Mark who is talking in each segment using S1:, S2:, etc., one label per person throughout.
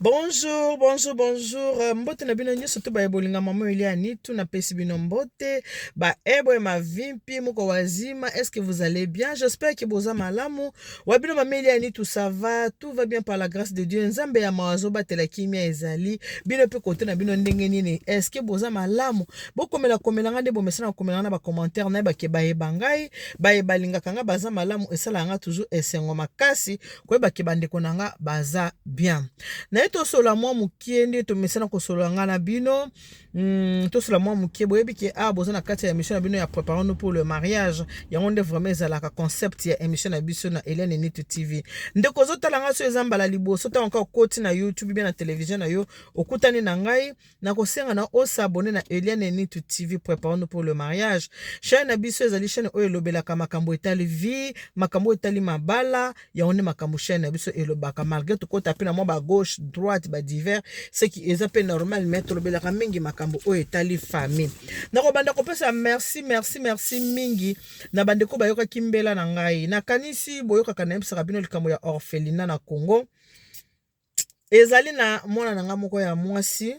S1: Bonjour, bonjour, bonjour. Euh, mbote na bino nyonso to baye bolinga mama Elia Nitu na pesi bino mbote. Ba ebo ma vimpi moko wazima. Est-ce que vous allez bien? J'espère que boza malamu. Wa bino mama Elia Nitu ça va, tout va bien par la grâce de Dieu. Nzambe ya mawazo batela kimia ezali. Bino pe kote na bino ndenge nini? Est-ce que boza malamu? Bokomela komela nga nde bomesana komela na ba commentaire na ba ke baye bangai, baye balingaka nga baza malamu esala nga toujours esengo makasi. Koyeba ke bandeko na nga baza bien. Naye tosolola mwa mokie nde tomesana kosolola nga na bino tosolola mwa mokie. Boyebi ke awa boza na kati ya émission na bino ya préparons nous pour le mariage. Yango nde vraiment ezalaka concept ya émission na biso na Eliane Nitu TV. Ndeko ozotala nga so eza mbala liboso ntango kaka okoti na YouTube bien na télévision na yo okutani na ngai, nakosenga na osabone na Eliane Nitu TV préparons nous pour le mariage. Chaîne na biso ezali chaîne oyo elobelaka makambo etali vie, makambo etali mabala, yango nde makambo chaîne na biso elobaka, malgré tokota pe na mwa ba gauche droite ba divers, ce qui eza pe normal, mais tolobelaka mingi makambo oyo etali famille. Nakobanda kopesa merci, merci, merci mingi na bandeko bayokaki mbela na ngai. Nakanisi boyokaka nayebisaka bino likambo ya orphelinat na Congo. Ezali na mwana na ngai moko ya mwasi,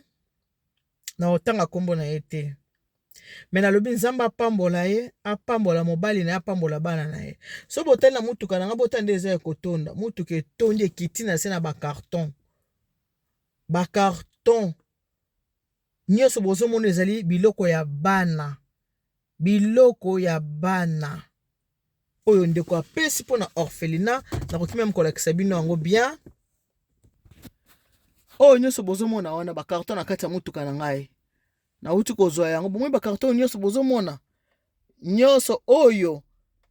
S1: na otanga kombo na ye te, me nalobi Nzambe apambola ye, apambola mobali na ye, apambola bana na ye. So botali na mutuka na ngai, botali nde eza ya kotonda. Mutuka etondi ekiti na se na ba carton, ba carton nyonso bozomona ezali biloko ya bana, biloko ya bana oyo ndeko apesi mpo na orphelinat. Nakoki meme kolakisa bino yango bien. Oyo nyonso bozomona wana ba carton na kati ya mutuka na ngai, nauti kozwa yango. Bomoni ba carton nyonso bozomona, nyonso oyo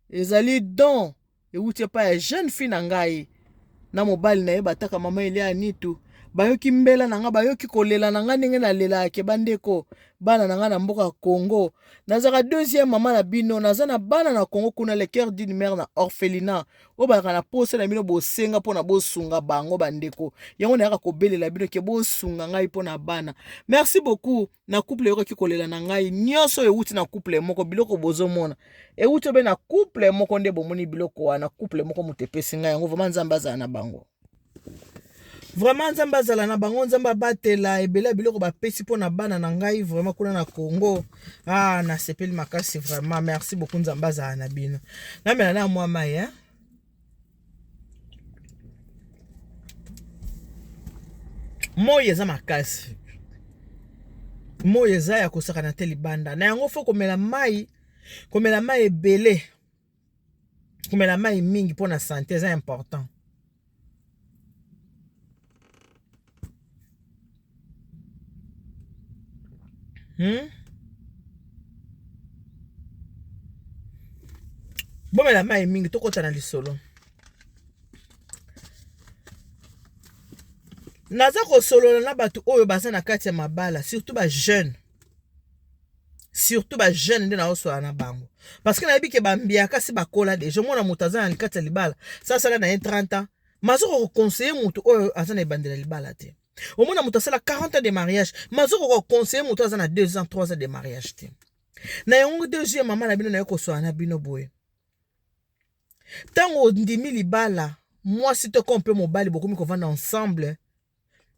S1: ezali don ewuti epai ya jeune fille na ngai na mobali na ye bataka mama Elia Nitu. Bayoki mbela na ngai, bayoki kolela na ngai ndenge nalelaka ke bandeko bana na ngai na mboka Congo. Nazalaka deuxième mama na bino, naza na bana na Congo kuna, le cœur d'une mère na orphelinat oyo bazalaka na posa na bino, bosenga mpona bosunga bango bandeko. Yango nayaka kobelela bino ke bosunga ngai mpona bana. Merci beaucoup na couple eyokaki kolela na ngai nyonso ewuti na couple moko. Biloko bozomona ewuti obe na couple moko nde bomoni biloko wana, couple moko moto epesi ngai yango. Vraiment Nzambe azala na bango, vraiment Nzambe azala na bango, Nzambe abatela ebele ya biloko bapesi mpona bana na ngai vraiment kuna na Congo. Ah, nasepeli makasi vraiment, merci beaucoup, Nzambe azala na bino. Namela na mwa mai, hein? Moi eza makasi, moi eza ya kosakana te libanda na yango. Fo komela mai, komela mai ebele, komela mai mingi mpona santé eza important. Bomela mai mingi, tokota na lisolo. Naza kosolola na bato oyo baza na kati ya mabala, surtout ba jeune, surtout ba jeune nde naosolola na bango, parce que nayebi ke bambiaka si bakola deja. Omona moto aza na kati ya libala, sasala na ye 30 ans, mazoka koconseiller moto oyo aza na ebandela libala te. Omona moto asala 40 ans de mariage, mazoka koconseiller moto aza na 2 ans, 3 ans de mariage te. Na yango deuxième mama na bino naye kosolola na bino boye. Ntango ondimi libala, mwasi to ko mpe mobali bokomi kovanda ensemble,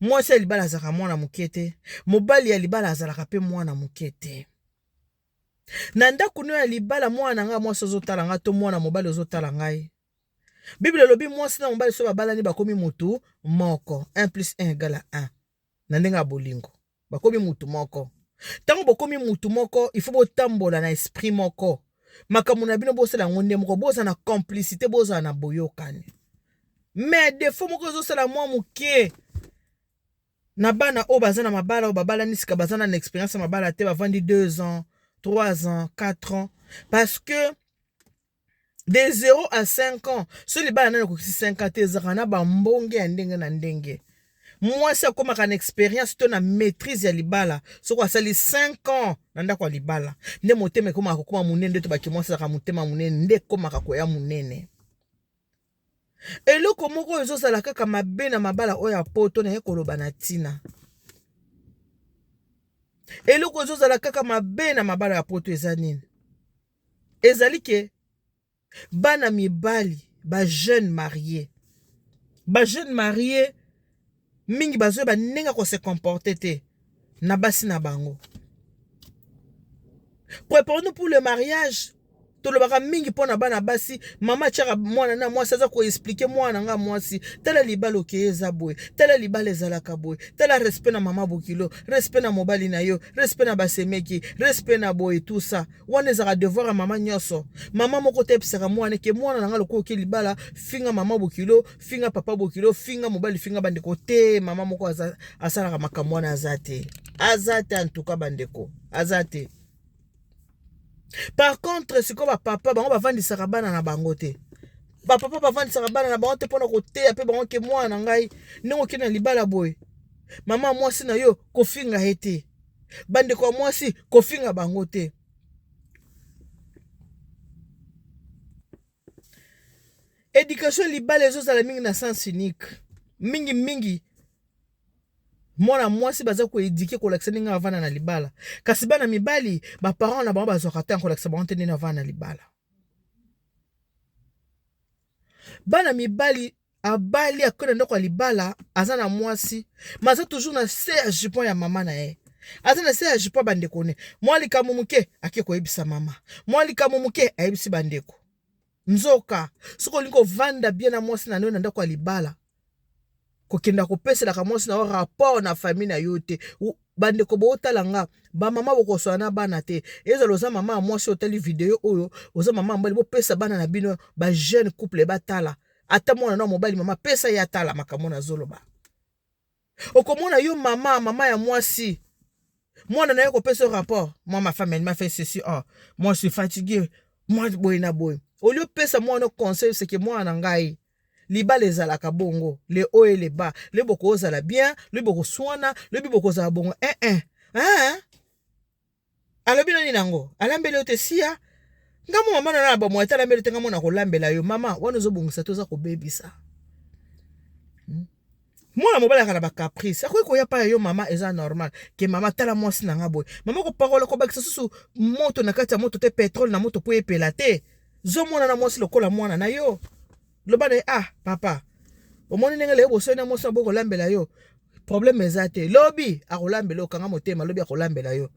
S1: mwasi ya libala azalaka mwana moke te, mobali ya libala azalaka mpe mwana moke te. Na ndako no ya libala, mwana na ngai mwasi ozotala ngai to mwana mobali ozotala ngai, Bible elobi mwasi na mobali so babalani bakomi mutu moko, 1 plus 1 égale à 1. Na ndenge ya bolingo bakomi mutu moko. Ntango bokomi mutu moko, il faut botambola na esprit moko. Makambo na bino bosala yango nde moko, bozala na complicité, bozala na boyokani. Mais défaut moko ezosala mwa moke na bana oyo baza na mabala, oyo babalani sika, baza na expérience ya mabala te, bavandi 2 ans, 3 ans, 4 ans, parce que de 0 à 5 ans, so libala nani ekokisi 5 ans te, ezalaka na bambonge ya ndenge na ndenge. Mwasi akomaka na expérience to na maîtrise ya libala soki asali 5 ans na ndako ya libala, nde motema ekomaka kokoma monene, nde tobaki mwasi azalaka motema monene, nde ekomaka koya monene. Eloko moko oyo ezozala kaka mabe na mabala oyo ya poto, naye koloba na ntina, eloko ezozala kaka mabe na mabala ya poto eza nini? Ezali ke bana mibali, ba jeune marié, ba jeune marié Mingi bazoyeba ndenge ya kose comporter te na basi na bango. Préparons-nous pour le mariage. Tolobaka mingi mpo na bana basi. Mama atiaka mwana na mwasi, aza koexpliquer mwana nga mwasi: tala libala okeye eza boye, tala libala ezalaka boye, tala respect na mama bokilo, respect na mobali na yo, respect na basemeki, respect na boye. Tout ça wana ezalaka devoir ya mama nyonso. Mama moko te yebisaka mwana ke mwana na nga, lokola oke libala, finga mama bokilo, finga papa bokilo, finga mobali, finga bandeko te. Mama moko asalaka makambo wana aza te, aza te. Antuka bandeko, aza te. Par contre sikoyo bapapa, bango bavandisaka bana na bango te. Bapapa bavandisaka bana na bango te mpona koteya mpe bango ke mwana na ngai, ndenge okende na libala boye, mama mwasi na yo kofinga ye te, bandeko ya mwasi kofinga bango te. Éducation libala ezozala mingi na sens unique. Mingi mingi mwana mwasi baza koéduquer, kolakisa ndenge avanda na libala, kasi bana mibali, baparent na bango bazwaka te kolakisa bango te ndenge avanda na libala. Bana mibali abali, akei na ndako ya libala, aza na mwasi, ma aza toujours na se ya jupon ya mama na ye, aza na se ya jupon ya bandeko ne. Mwa likambo moke ake koyebisa mama, mwa likambo moke ayebisi bandeko. Nzoka soki olingi kovanda bien na mwasi na yo na ndako ya libala, kokenda kopeselaka mwasi na yo rapport na famille na yo te. Bandeko bootala nga, bamama bokoswana na bana te. Ezala oza mama ya mwasi otali video oyo, oza mama ya mobali, bopesa bana na bino, bajeune couple batala. Ata mwana na mobali, mama pesa ye atala makambo nazoloba. Okomona yo mama, mama ya mwasi, mwana na ye kopesa yo rapport: moi, ma femme, elle m'a fait ceci, oh, moi je suis fatigué, moi boye na boye. Olie opesa mwana conseil seke: mwana na ngai, libala ezalaka bongo, le haut et le bas, lobi bokozala bien, lobi bokoswana, lobi bokozala bongo. Eh eh eh, alobi nani nango alambeli yo te? Sia nga mo mama na na bomoi ete alambeli te, nga mo na kolambela yo. Mama wana ozobongisa te, oza kobebisa. Mwana mobali aka na bacaprice, akoki koya pa ya yo mama, eza normal ke mama tala mwasi na nga boye. Mama kopakola, kobakisa susu moto na kati ya moto te, pétrole na moto po epela te. Zomona na mwasi lokola mwana na yo, loba na ye: ah papa, omoni ndenge leyo bosoi na mwasi na bokolambela yo, problème eza te, lobi akolambela, okanga motema, lobi akolambela yo.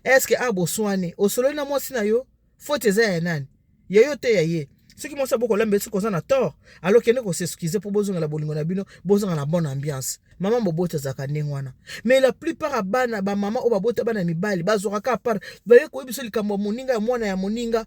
S1: Est-ce a boswani, osololi na mwasi na yo, faute eza ya nani? Ya yo te, ya ye. Soki mwasi abokolambela, soki oza na tort, alors kende kos'excuser mpo bozongela bolingo na bino, bozonga na bonne ambiance. Mama moboti azalaka ndenge wana. Mais la plupart ya bana, bamama oyo babota bana mibali, bazwaka kaka part, baye koyebi biso likambo ya moninga, ya mwana ya moninga.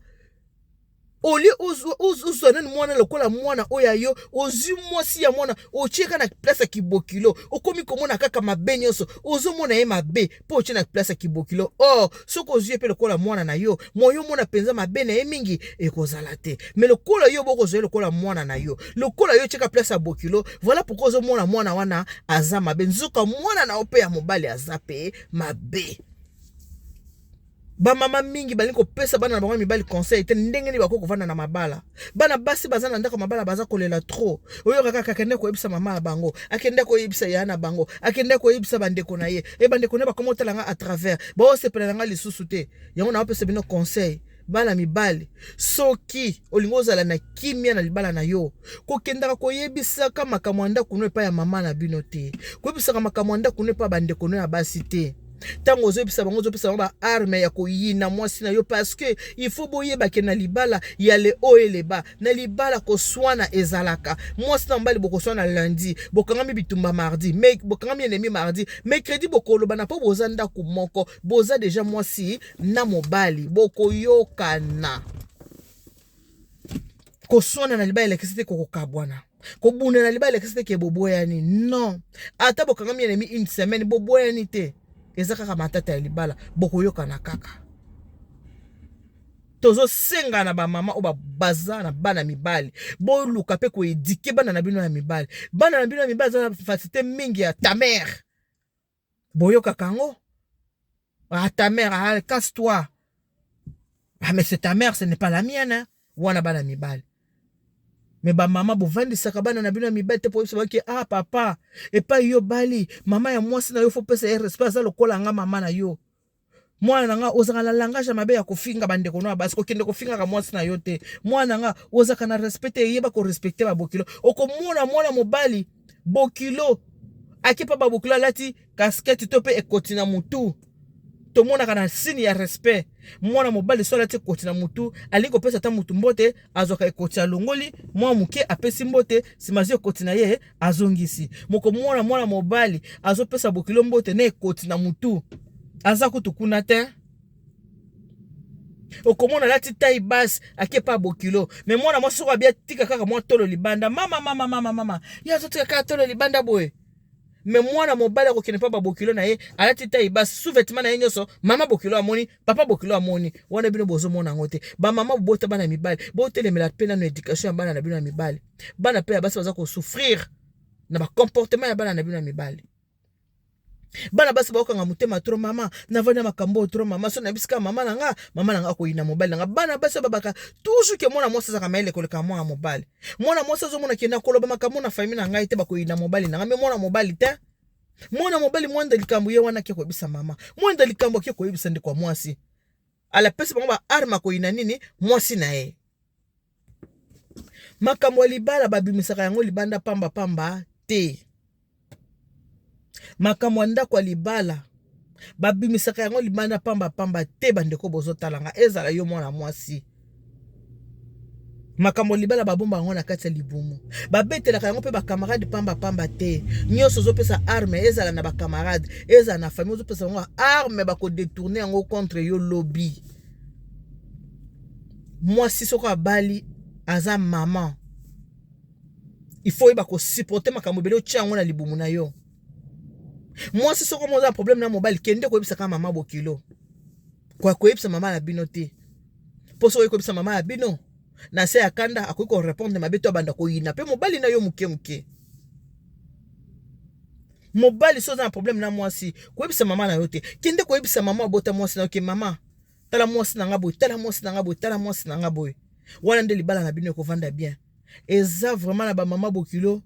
S1: Olie ozwa nani mwana lokola mwana oyo ya yo, ozwi mwasi ya mwana, otie kaka na place ya kibokilo, okomi komona kaka mabe nyonso, ozomona ye mabe mpo otie na place ya kibokilo. Or soki ozwi ye mpe lokola mwana na yo, moyo omona mpenza mabe na ye mingi ekozala te. Mais lokola yo bokozwa ye lokola mwana na yo, lokola yo otieka place ya bokilo, voilà pourquoi ozomona mwana wana aza mabe. Nzoka mwana na yo mpe ya mobali aza mpe mabe. Bamama mingi balingi kopesa bana na bango ya mibali conseil te ndenge nini bakoki kovanda na mabala. Bana basi baza na ndako ya mabala, baza kolela trop. Oyoka kaka akende koyebisa mama ya bango, akende koyebisa ya na bango, akende koyebisa bandeko na ye. E bandeko na ye bakoma otala nga à travers, baosepela na nga lisusu te. Yango naopesa bino conseil, bana mibali: soki olingi ozala na kimia na libala na yo, kokendaka koyebisaka makambo ya ndako no epai ya mama na bino te, koyebisaka makambo ya ndako no epai ya bandeko no ya basi te. Ntango ozoyebisa bango, ozopesa bango baarme ya koyina mwasi na yo, parce que il faut boyebake na libala ya le haut et le bas. Na libala koswana ezalaka. Mwasi na mobali bokoswana lundi, bokangami bitumba mardi, mais bokangami ennemi mardi, mercredi bokolobana mpo boza ndako moko, boza déjà mwasi na mobali, bokoyokana. Koswana na libala elekisi te kokokabwana. Kobunda na libala elekisi te ke boboyani. Non, ata bokangami ennemi une semaine, boboyani te, eza kaka matata ya libala, bokoyokana kaka. Tozosenga na bamama oyo baza na bana mibali, boluka mpe koéduquer bana na bino ya mibali. Bana na bino ya mibali aza na facilité mingi ya ta mère, boyokaka yango: ah, ta mère, ah, casse toi, ah, mais c'est ta mère, ce n'est pas la mienne, hein? Wana bana mibali. Me bamama bovandisaka bana na bino ya mibali te po oyebisa baki: ah papa, epai yo bali mama ya mwasi na yo, faut pesa ye respect, aza lokola nga mama na yo. Mwana na nga, ozalaka na langage ya mabe ya kofinga bandeko no ya basi, kokende kofingaka mwasi na yo te. Mwana na nga, ozalaka na respect te, eyeba korespecter babokilo. Okomona mwana mobali bokilo Ake pa babokilo alati casquette to mpe ekoti na mutu. Tomonaka na signe ya respect. Mwana mobali so alati ekoti na mutu, alingi kopesa ata mutu mbote, azwaka ekoti alongoli mwa moke, apesi mbote, nsima azwi ekoti na ye azongisi. Mokomona mwana mobali azopesa bokilo mbote na ekoti na mutu, aza kutu kuna te. Okomona alati taille basse, ake pa bokilo. Me mwana mwasi soko abia tika kaka mwa tolo libanda, mama mama mama mama, ye azotika kaka tolo libanda boye. Me mwana mobali akokende mpa babokilo na ye alati taille basse, sous-vêtement na ye nyonso, mama bokilo amoni, papa bokilo amoni. Wana bino bozomona yango te. Bamama bobota bana mibali, botelemela mpe nano education ya bana na bino ya mibali. Bana mpe ya basi baza kosouffrir na bacomportement ya bana na bino ya mibali. Bana basi bakokanga motema trop. Mama, navandi na makambo oyo trop. Mama, so nayebisi kaka mama na nga, mama na nga akoyina mobali na nga. Bana basi babaka toujours ke mwana mwasi azalaka mayele koleka mwana mobali. Mwana mwasi azomona ke nakoloba makambo na famille na ngai te, bakoyina mobali na nga. Me mwana mobali te, mwana mobali mwanda likambo ye wana ake koyebisa mama, mwanda likambo ake koyebisa ndeko ya mwasi, alapesi bango ba arme akoyina nini mwasi na ye. Makambo ya libala babimisaka yango libanda pamba pamba te. Makambo ya ndako ya libala babimisaka yango libanda pamba pamba te. Bandeko bozotalanga, ezala yo mwana mwasi, makambo ya libala babomba yango na kati ya libumu, babetelaka yango mpe bacamarade pamba pamba te. Nyonso ozopesa arme, ezala na bacamarade, ezala na famille, ozopesa bango arme, bakodétourner yango contre yo lobi. Mwasi soko abali, aza mama, il faut oyeba kosupporter makambo ebele, otia yango na libumu na yo. Mwasi soko mo oza na problème na mobali, kende koyebisa kaka mama bokilo, koyebisa mama na bino te. Mpo soki koyebisa mama ya bino na se ya kanda, akoki korépondre mabe to abanda koyina mpe mobali na yo moke moke. Mobali so oza na problème na mwasi, koyebisa mama na yo te. Kende koyebisa mama abota mwasi na yo ke: "Mama, tala mwasi na nga boye, tala mwasi na nga boye, tala mwasi na nga boye." Wana nde libala na bino ekovanda bien. Eza vraiment na bamama bokilo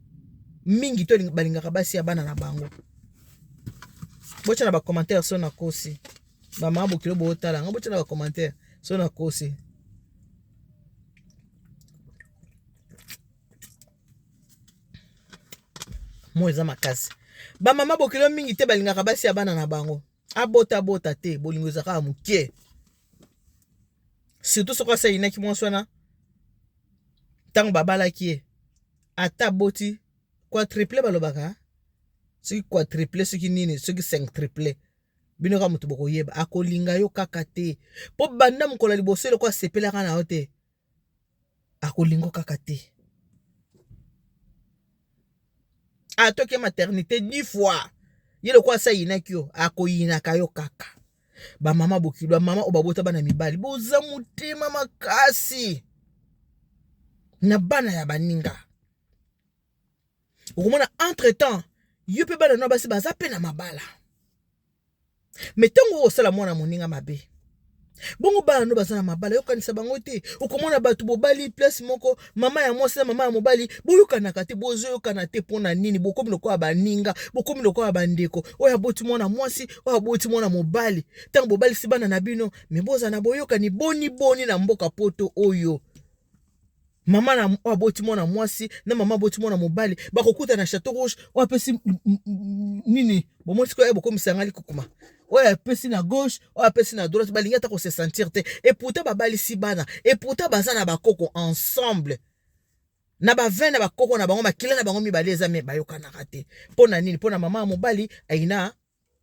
S1: mingi to balingaka basi ya bana na bango. Botya na bacommentaire so nakosi. Bamama bokilo bootala nga, botya na bacommentaire so nakosi. Mo eza makasi. Bamama bokilo mingi te balingaka basi ya bana na bango. Abota te, bolingo ezalaka ya moke, surtout soki asayinaki mwasi wana ntango babalaki ye. Ata aboti quadruplé, balobaka soki quadruplé, soki nini, soki 5 triplé, bino kaka moto bokoyeba, akolinga yo kaka te. Mpo banda mokolo ya liboso eloko asepelaka na yo te, akolinga kaka te. Atoki maternité 10 fois, ye lokola asayinaki yo, akoyinaka yo kaka. Bamama bokilo, bamama oyo babota bana mibali, boza motema makasi na bana ya baninga. Okomona entre temps yo mpe bana no basi baza mpe na mabala, me ntango oyo osala mwana moninga mabe bongo, bana no baza na mabala, yokanisa bango te. Okomona bato bobali place moko, mama ya mwasi na mama ya mobali boyokanaka te. Bozoyokana te mpo na nini? Bokomi lokola baninga, bokomi lokola bandeko. Oyo aboti mwana mwasi, oyo aboti mwana mobali, ntango bobalisi bana na bino, me boza na boyokani boni boni na mboka Poto oyo? Mama na oyo aboti mwana mwasi na mama aboti mwana mobali bakokuta na Chateau Rouge. Oyo apesi nini, bomoni sikoyo, bokomisanga likukuma. Oyo apesi na gauche, oyo apesi na droite, balingi ata kose sentir te. Et pourtant babalisi bana, et pourtant baza na bakoko ensemble na bavin na bakoko na bango, makila na bango mibale eza, me bayokanaka te. Mpo na nini? Mpo na mama ya mobali aina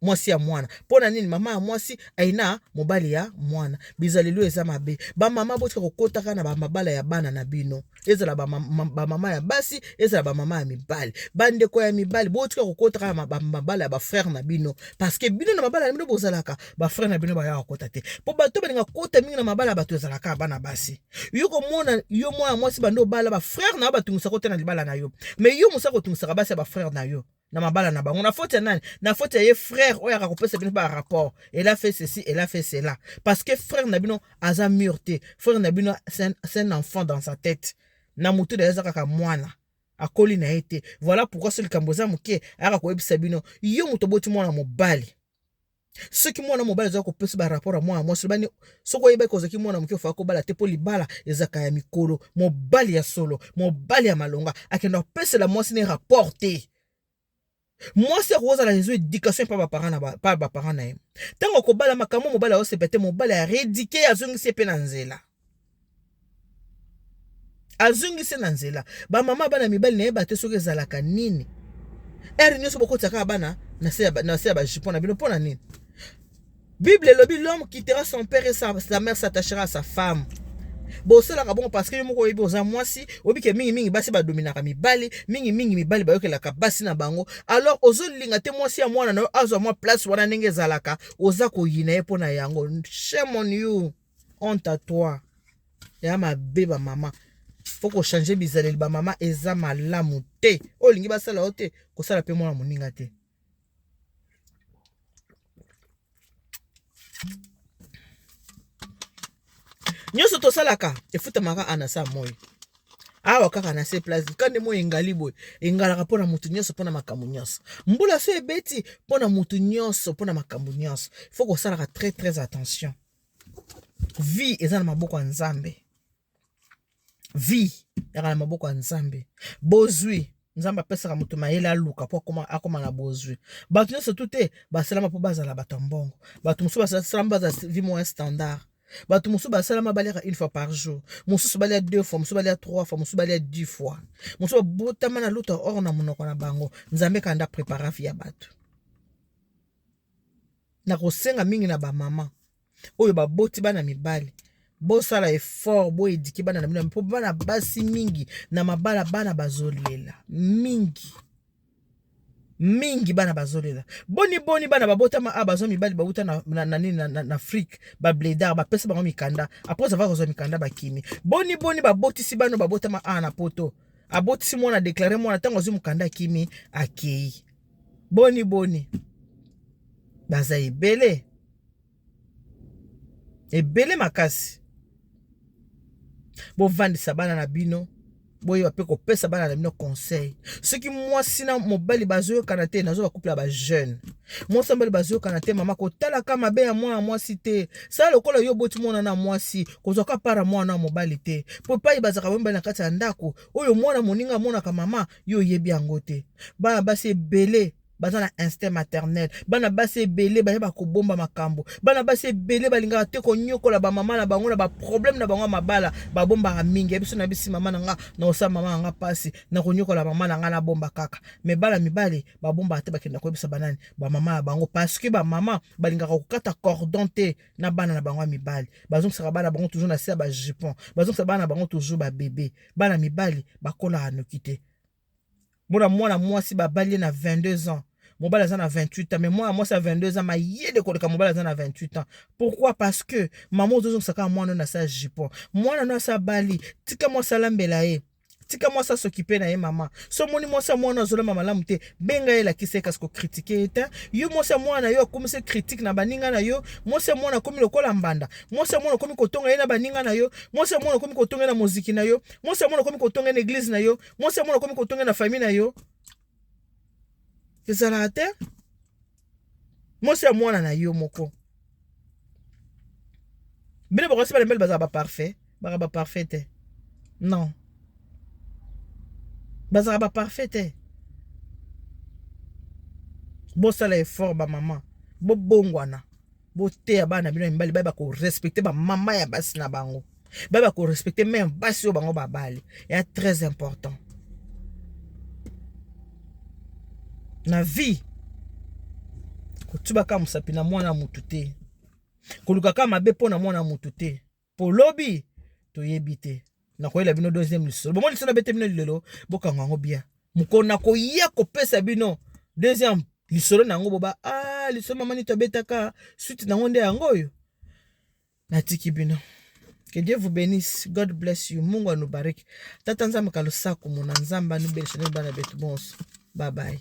S1: mwasi ya mwana. Mpo na nini? Mama ya mwasi aina mobali ya mwana. Bizaleli eza mabe. Bamama, botika kokotaka na bamabala ya bana na bino, ezala bamama ya basi, ezala bamama ya mibali. Bandeko ya mibali, botika kokotaka na bamabala ya bafrère na bino, parce que bino na mabala na bino bozalaka, bafrère na bino bayaka kokota te. Mpo bato balinga kota mingi na mabala ya bato ezalaka ya bana basi. Yo komona yo mwana mwasi, bando obala, bafrère na yo batungisaka te na libala na yo, mais yo mosala kotungisaka basi ya bafrère na yo na mabala na bango. Na faute ya nani? Na faute ya ye frère oyo aka kopesa bino ba rapport: "Elle a fait ceci, elle a fait cela." Parce que frère na bino aza mûr te. Frère na bino, c'est un enfant dans sa tête. Na motu na ye aza kaka mwana, akoli na ye te. Voilà pourquoi so likambo eza moke, ayaka koyebisa bino. Yo moto oboti mwana mobali, soki mwana mobali aza kopesa barapport ya mwana mwasi, lobani: "Soki oyebaki ozalaki mwana moke, ofaka kobala te, mpo libala ezalaka ya mikolo." Mobali ya solo, mobali ya malonga, akenda kopesela mwasi ne rapport te. Mwasi akozala ezo éducation pa baparent na pa baparent na ye. Ntango akobala makambo mobali aosepa te, mobali aredike, azongisi ye mpe na nzela, azongisi na nzela. Bamama bana mibali nayeba te soki ezalaka nini. Heure nyonso bokotisaka kaka bana na se ya bajupon na bino mpo na nini? Bible elobi: "L'homme quittera son père et sa mère, s'attachera à sa femme." Bosalaka bongo parce que yo moko oyebi, oza mwasi, oyebi ke mingimingi basi badominaka mibali, mingimingi mibali bayokelaka basi na bango. Alors ozolinga te mwasi ya mwana na yo azwa mwa place wana ndenge ezalaka, oza koyina ye mpo na yango. Shame on you, honte à toi. Ya mabe, bamama, faut kochanger bizaleli. Bamama, eza malamu te. Oyo olingi basala yo te, kosala mpe mwana moninga te. Nyonso tosalaka efutamaka ana sa moi awa kaka na se place ka nde moi engali boye, engalaka mpo na motu nyonso, mpo na makambo nyonso. Mbula so ebeti, mpo na motu nyonso, mpo na makambo nyonso. Faut kosalaka très très attention. Vie eza na maboko ya Nzambe, vie yaka na maboko ya Nzambe. Bozwi, Nzambe apesaka moto mayele aluka mpo akoma na bozwi. Bato nyonso tu te basalama mpo bazala bato ya mbongo. Bato mosusu basalama bazala vie moyen standard. Bato mosusu basalama baliaka une fois par jour, mosusu balia deux fois, mosusu balia trois fois, mosusu balia 10 fois, mosusu babotama na luta or na monoko na bango. Nzambe kanda prépara vie ya bato. Na kosenga mingi na bamama oyo baboti bana mibali, bosala effort, boéduquer bana na bino, mpo bana basi mingi na mabala, bana bazolela mingi mingi, bana bazolela. Boni boni bana babotama a bazwa mibali bauta na nini, na Afrique, bablédards, bapesa bango mikanda, après avoir kozwa mikanda bakimi. Boni boni babotisi bana babotama a na Poto, abotisi mwana, déclare mwana, ntango azwi mokanda akimi, akei. Boni boni baza ebele ebele makasi. Bovandisa bana na bino, boyeba mpe kopesa bana na bino conseil. Soki mwasi na mobali bazoyokana te, nazo bacouple ya bajeune, mwasi na mobali bazoyokana te, mama, kotalaka mabe ya mwana mwasi te. Sala lokola yo oboti mwana na mwasi, kozwaka para mwana na mobali te, mpo epai bazalaka mibali na kati ya ndako oyo mwana moninga amonaka, mama, yo oyebi yango te. Bana basi ebele baza na instinct maternel. Bana basi ebele bayeba kobomba makambo. Bana basi ebele balingaka te konyokola bamama na bango na baproblème na bango ya mabala. Babombaka mingi. Ya biso na bisi mama na nga, na kosala mama na nga mpasi, na konyokola mama na nga, nabomba kaka. Mais bana mibali babombaka te, bakenda koyebisa banani? Bamama na bango, parce que bamama balingaka kokata cordon te na bana na bango ya mibali. Bazongisaka bana bango toujours na se ya bajupon, bazongisa bana na bango toujours babébé. Bana mibali bakolaka noki te. Mona mwana mwasi babali ye na 22 ans, mobali aza na 28 ans, mais mwana mwasi ya 22 ans mayele koleka mobali aza na 28 ans. Pourquoi? Parce que mama ozozongisa kaka mwana oyo na sa jupon. Mwana no asa bali, tika mwasi alambela ye, tika mwasi asokipe na ye. Mama, so omoni mwasi ya mwana azolamba malamu te, benga ye, elakisa ye, kasi kocritiquer ye te. Yo mwasi ya mwana yo akomisi critique na baninga na yo. Mwasi ya mwana akomi lokola mbanda. Mwasi ya mwana akomi kotonga ye na baninga na yo. Mwasi ya mwana akomi kotonga ye na moziki na yo. Mwasi ya mwana akomi kotonga ye na église na yo. Mwasi ya mwana akomi kotonga ye na famille na yo. Ezalaka te. Mwasi ya mwana na yo moko, bino bakosi, bana mibali bazala baparfait? Baka baparfait te, non, bazalaka baparfait te. Bosala effort, bamama, bobongwana, boteya bana bino ya mibali, bayeba korespecter bamama ya basi na bango, bayeba korespecter même basi oyo bango babali. Ya très important na vie, kotubaka mosapi na mwana mutu te, kolukaka mabe mpo na mwana mutu te, mpo lobi toyebi te. Nakoyela bino deuxième lisolo. Bomoi lisolo abete bino lelo, bokanga yango bien. Mokolo nakoya kopesa bino deuxième lisolo na yango, boba ah, lisolo mama nini tobetaka, suite nango nde yango oyo. Natiki bino. Que Dieu vous bénisse. God bless you. Mungu anubariki. Tata Nzambe kalusaku muna Nzambe anubenisha bana betu bonso. Bye bye.